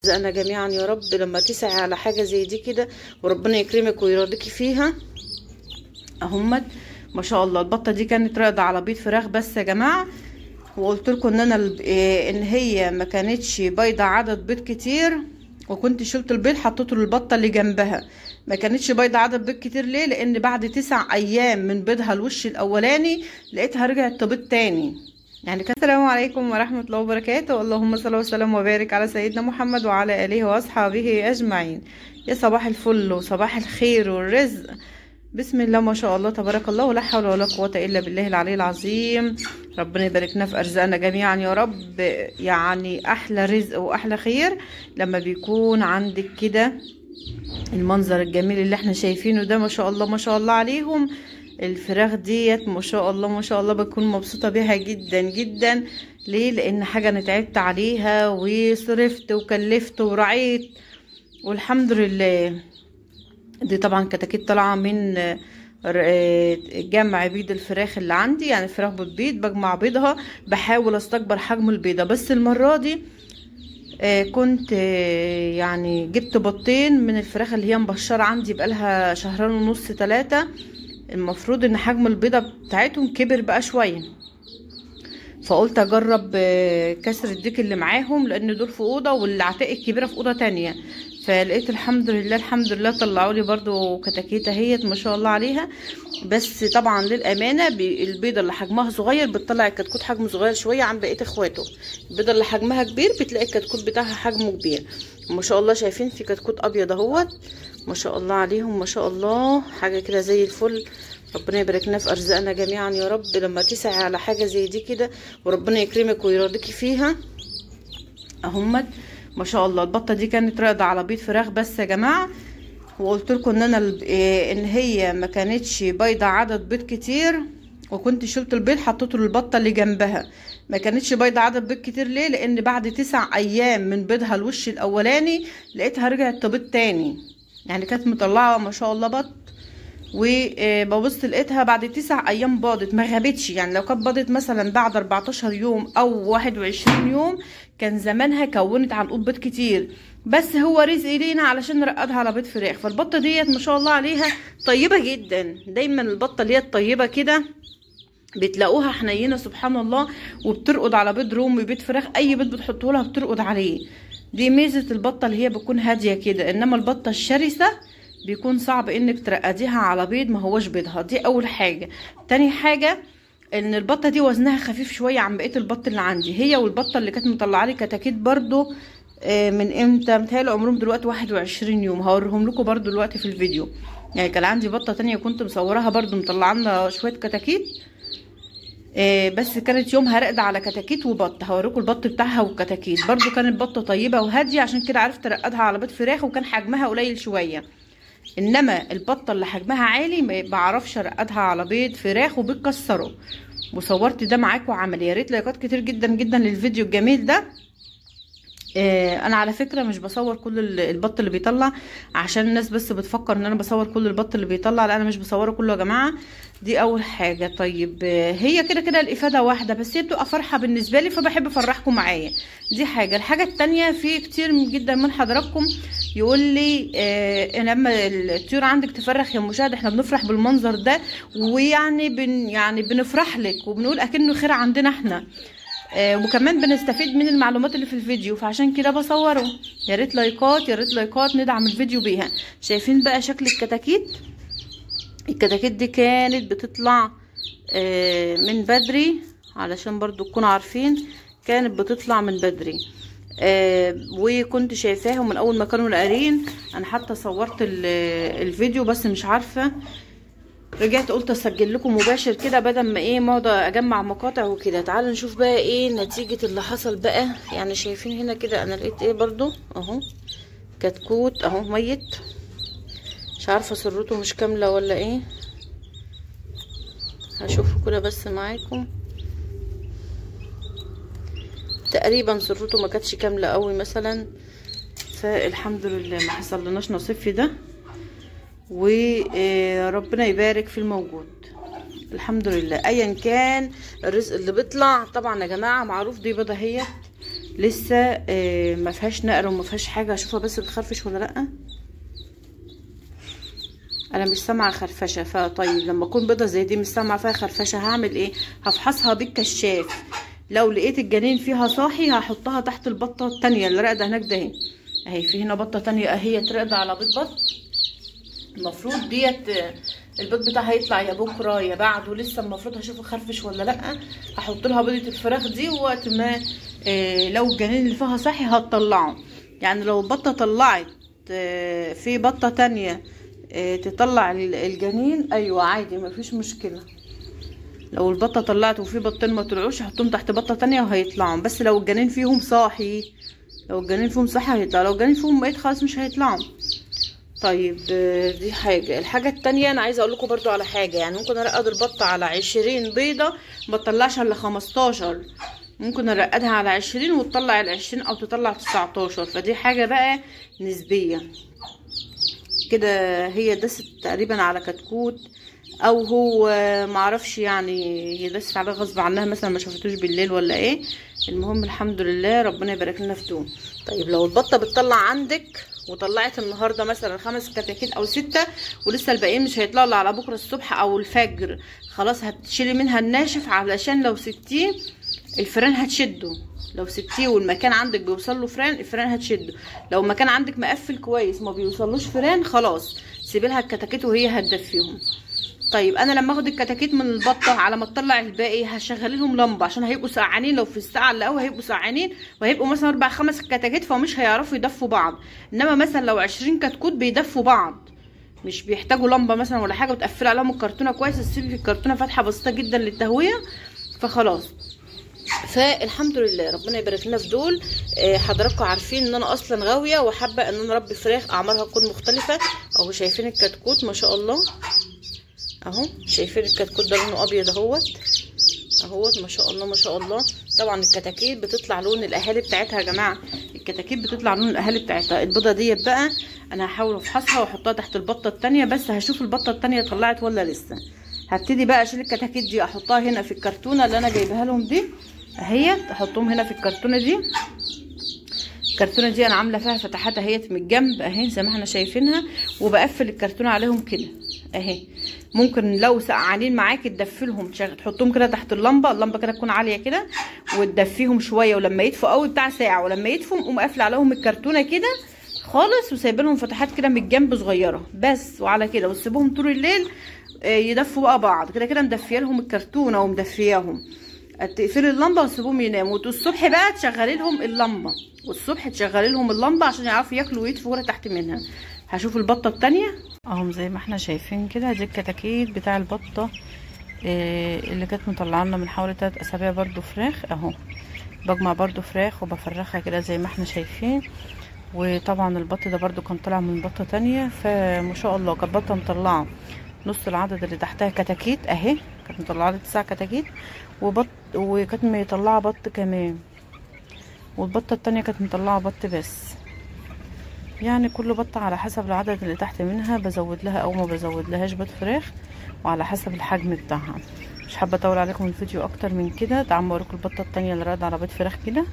رزقنا جميعا يا رب لما تسعي على حاجة زي دي كده وربنا يكرمك ويرضيكي فيها. اهمت ما شاء الله. البطة دي كانت راقده على بيض فراخ بس يا جماعة، وقلت لكم ان انا ان هي ما كانتش بيضة عدد بيض كتير، وكنت شلت البيض حطيته للبطه اللي جنبها. ما كانتش بيضة عدد بيض كتير ليه؟ لان بعد 9 ايام من بيضها الوش الاولاني لقيتها رجعت تبيض تاني. يعني السلام عليكم ورحمة الله وبركاته، اللهم صل وسلم وبارك على سيدنا محمد وعلى اله واصحابه اجمعين. يا صباح الفل وصباح الخير والرزق. بسم الله ما شاء الله تبارك الله، ولا حول ولا قوة الا بالله العلي العظيم. ربنا يباركنا في ارزاقنا جميعا يا رب. يعني احلى رزق واحلى خير لما بيكون عندك كده المنظر الجميل اللي احنا شايفينه ده، ما شاء الله ما شاء الله عليهم. الفراخ ديت ما شاء الله ما شاء الله بكون مبسوطة بيها جدا جدا. ليه؟ لان حاجة انا تعبت عليها وصرفت وكلفت ورعيت والحمد لله. دي طبعا كتاكيت طالعه من جمع بيض الفراخ اللي عندي، يعني الفراخ بتبيض بجمع بيضها، بحاول استكبر حجم البيضة. بس المرة دي كنت يعني جبت بطين من الفراخ اللي هي مبشرة عندي بقالها 2.5 شهر 3. المفروض ان حجم البيضة بتاعتهم كبر بقى شوية، فقلت اجرب كسر الديك اللي معاهم، لان دول في اوضة والعتاق الكبيرة في اوضة تانية. فلقيت الحمد لله الحمد لله طلعوا لي برضو كتاكيت اهيت ما شاء الله عليها. بس طبعا للامانة البيضة اللي حجمها صغير بتطلع الكتكوت حجمه صغير شوية عن بقية اخواته. البيضة اللي حجمها كبير بتلاقي الكتكوت بتاعها حجمه كبير. ما شاء الله شايفين في كتكوت ابيض اهوت ما شاء الله عليهم ما شاء الله، حاجة كده زي الفل. ربنا يباركنا في ارزاقنا جميعا يا رب لما تسعي على حاجة زي دي كده وربنا يكرمك ويرضيكي فيها. اهمت ما شاء الله. البطة دي كانت راقده على بيض فراخ بس يا جماعة، وقلت لكم ان انا ان هي ما كانتش بيضة عدد بيض كتير، وكنت شلت البيض حطيته للبطه اللي جنبها. ما كانتش بيضة عدد بيض كتير ليه؟ لان بعد 9 ايام من بيضها الوش الاولاني لقيتها رجعت تبيض تاني. يعني كانت مطلعه ما شاء الله بط، وببص لقيتها بعد 9 ايام باضت، ما غابتش. يعني لو كانت باضت مثلا بعد 14 يوم او 21 يوم كان زمانها كونت عنقود بيض كتير. بس هو رزق لينا علشان نرقدها على بيض فراخ. فالبطه ديت ما شاء الله عليها طيبة جدا. دايما البطة اللي هي الطيبة كده بتلاقوها حنينه سبحان الله، وبترقد على بيض رومي بيض فراخ، اي بيض بتحطه لها بترقد عليه. دي ميزة البطة اللي هي بتكون هادية كده. انما البطة الشرسة بيكون صعب انك ترقديها على بيض ما هوش بيضها. دي اول حاجة. تاني حاجة ان البطة دي وزنها خفيف شوية عن بقية البط اللي عندي، هي والبطه اللي كانت مطلعه لي كتاكيت برضو من امتى، متهيألي عمرهم دلوقتي 21 يوم، هوريهم لكم برضو دلوقتي في الفيديو. يعني كان عندي بطه تانية كنت مصوراها برضو مطلعه لنا شوية كتاكيت، بس كانت يومها راقده على كتاكيت وبط. هوريكم البط بتاعها والكتاكيت. برضو كانت بطه طيبة وهاديه، عشان كده عرفت ارقدها على بيض فراخ، وكان حجمها قليل شوية. انما البطة اللي حجمها عالي ما بعرفش ارقدها على بيض فراخ وبتكسره. وصورت ده معاكم عملي. يا ريت لايكات كتير جدا جدا للفيديو الجميل ده. انا على فكرة مش بصور كل البط اللي بيطلع، عشان الناس بس بتفكر ان انا بصور كل البط اللي بيطلع. لا انا مش بصورة كله يا جماعة، دي اول حاجة. طيب هي كده كده الافادة واحدة، بس هي بتبقى فرحه بالنسبة لي، فبحب افرحكم معايا. دي حاجة. الحاجة الثانية، في كتير جدا من حضراتكم يقول لي لما الطيور عندك تفرخ يا مشاهد احنا بنفرح بالمنظر ده، ويعني يعني بنفرح لك وبنقول اكنه خير عندنا احنا، وكمان بنستفيد من المعلومات اللي في الفيديو، فعشان كده بصورة. يا ريت لايكات، يا ريت لايكات ندعم الفيديو بيها. شايفين بقى شكل الكتاكيت؟ الكتاكيت دي كانت بتطلع من بدري، علشان برضو تكونوا عارفين كانت بتطلع من بدري، وكنت شايفاهم من اول ما كانوا نقارين. انا حتى صورت الفيديو بس مش عارفه، رجعت قلت اسجل لكم مباشر كده بدل ما ايه ما اقعد اجمع مقاطع وكده. تعالوا نشوف بقى ايه نتيجة اللي حصل بقى. يعني شايفين هنا كده انا لقيت ايه برضو اهو، كتكوت اهو ميت، مش عارفة سرته مش كاملة ولا ايه، هشوفه كده بس معاكم. تقريبا سرته ما كانتش كاملة قوي مثلا، فالحمد لله ما حصل لناش نصيب في ده، وربنا يبارك في الموجود الحمد لله. ايا كان الرزق اللي بيطلع طبعا يا جماعة معروف، دي بيضة اهي لسه ما فيهاش نقر وما فيهاش حاجة. اشوفها بس بتخرفش ولا لا. انا مش سامعه خرفشه. فطيب لما اكون بيضة زي دي مش سامعه فيها خرفشه هعمل ايه؟ هفحصها بالكشاف. لو لقيت الجنين فيها صاحي هحطها تحت البطة التانية اللي راقده هناك ده اهي. اهي في هنا بطه تانية اهي راقده على بيض بط. المفروض ديت البيض بتاعها هيطلع يا بكره يا بعده، لسه المفروض هشوفه خرفش ولا لا. هحط لها بيضة الفراخ دي، ووقت ما لو الجنين اللي فيها صاحي هتطلعه. يعني لو البطة طلعت في بطه تانية تطلع الجنين، ايوه عادي مفيش مشكلة. لو البطة طلعت وفي بطين ما طلعوش هحطهم تحت بطه تانية وهيطلعوا. بس لو الجنين فيهم صاحي، لو الجنين فيهم صاحي هيطلع، لو الجنين فيهم ميت خلاص مش هيطلعوا. طيب دي حاجة. الحاجة التانية انا عايزه اقول لكم برضو على حاجة، يعني ممكن ارقد البطة على 20 بيضة ما تطلعش الا 15، ممكن ارقدها على 20 وتطلع ال20 او تطلع 19. فدي حاجة بقى نسبيه كده. هي دست تقريبا على كتكوت او هو معرفش، يعني هي دست عليه غصب عنها مثلا، ما شافتوش بالليل ولا ايه. المهم الحمد لله ربنا يبارك لنا في دوم. طيب لو البطة بتطلع عندك وطلعت النهارده مثلا 5 كتاكيت او 6 ولسه الباقيين مش هيطلعوا الا على بكره الصبح او الفجر، خلاص هتشيلي منها الناشف، علشان لو سبتيه الفران هتشده. لو سبتيه والمكان عندك بيوصل له فران، الفران هتشده. لو المكان عندك مقفل كويس ما بيوصلوش فران، خلاص سيبي لها الكتاكيت وهي هتدفيهم. طيب انا لما اخد الكتاكيت من البطة على ما تطلع الباقي هشغل لهم لمبة، عشان هيبقوا سقعانين. لو في الساعة اللي قوي هيبقوا سقعانين، وهيبقوا مثلا 4 5 كتاكيت، فمش هيعرفوا يدفوا بعض. انما مثلا لو 20 كتكوت بيدفوا بعض، مش بيحتاجوا لمبة مثلا ولا حاجة، وتقفلي عليهم الكرتونه كويس، تسيبي الكرتونه فاتحة بسيطة جدا للتهويه، فخلاص. فالحمد لله ربنا يبارك لنا في دول. حضراتكم عارفين ان انا اصلا غاويه وحابة ان انا اربي فراخ اعمارها تكون مختلفة. اهو شايفين الكتكوت ما شاء الله، اهو شايفين الكتكوت ده لونه ابيض اهوت اهوت ما شاء الله ما شاء الله. طبعا الكتاكيت بتطلع لون الاهالي بتاعتها يا جماعة، الكتاكيت بتطلع لون الاهالي بتاعتها. البيضة ديت بقى انا هحاول افحصها واحطها تحت البطة الثانية، بس هشوف البطة الثانية طلعت ولا لسه. هبتدي بقى اشيل الكتاكيت دي احطها هنا في الكرتونه اللي انا جايبها لهم دي اهيت، احطهم هنا في الكرتونه دي. الكرتونه دي انا عامله فيها فتحات اهيت من الجنب اهي زي ما احنا شايفينها، وبقفل الكرتونه عليهم كده اهي. ممكن لو سقعانين معاكي تدفلهم، تحطهم كده تحت اللمبة، اللمبة كده تكون عالية كده وتدفيهم شوية، ولما يدفوا قوي بتاع ساعة، ولما يدفوا قوم قافله عليهم الكرتونه كده خالص، وسايبه لهم فتحات كده من الجنب صغيرة بس، وعلى كده وتسيبهم طول الليل يدفوا بقى بعض كده كده. مدفيه لهم الكرتونه ومدفياهم، تقفلي اللمبة وتسيبوهم يناموا، والصبح بقى تشغلي لهم اللمبة، والصبح تشغلي لهم اللمبة عشان يعرفوا ياكلوا ويدفوا ولا تحت منها. هشوف البطة الثانية اهم زي ما احنا شايفين كده. دي الكتاكيت بتاع البطة اللي كانت مطلعه لنا من حوالي 3 اسابيع برده فراخ اهو. بجمع برده فراخ وبفرخها كده زي ما احنا شايفين. وطبعا البط ده برده كان طالع من بطه ثانية، فما شاء الله كانت بطه مطلعه نص العدد اللي تحتها كتاكيت اهي، كانت مطلعه 9 كتاكيت وبط، وكانت مطلعه بط كمان، والبطه الثانية كانت مطلعه بط بس. يعني كل بطه على حسب العدد اللي تحت منها بزود لها او ما بزود لهاش بيض فراخ، وعلى حسب الحجم بتاعها. مش حابة اطول عليكم الفيديو اكتر من كده. تعالوا اوريكم البطة الثانية اللي راقده على بيض فراخ كده.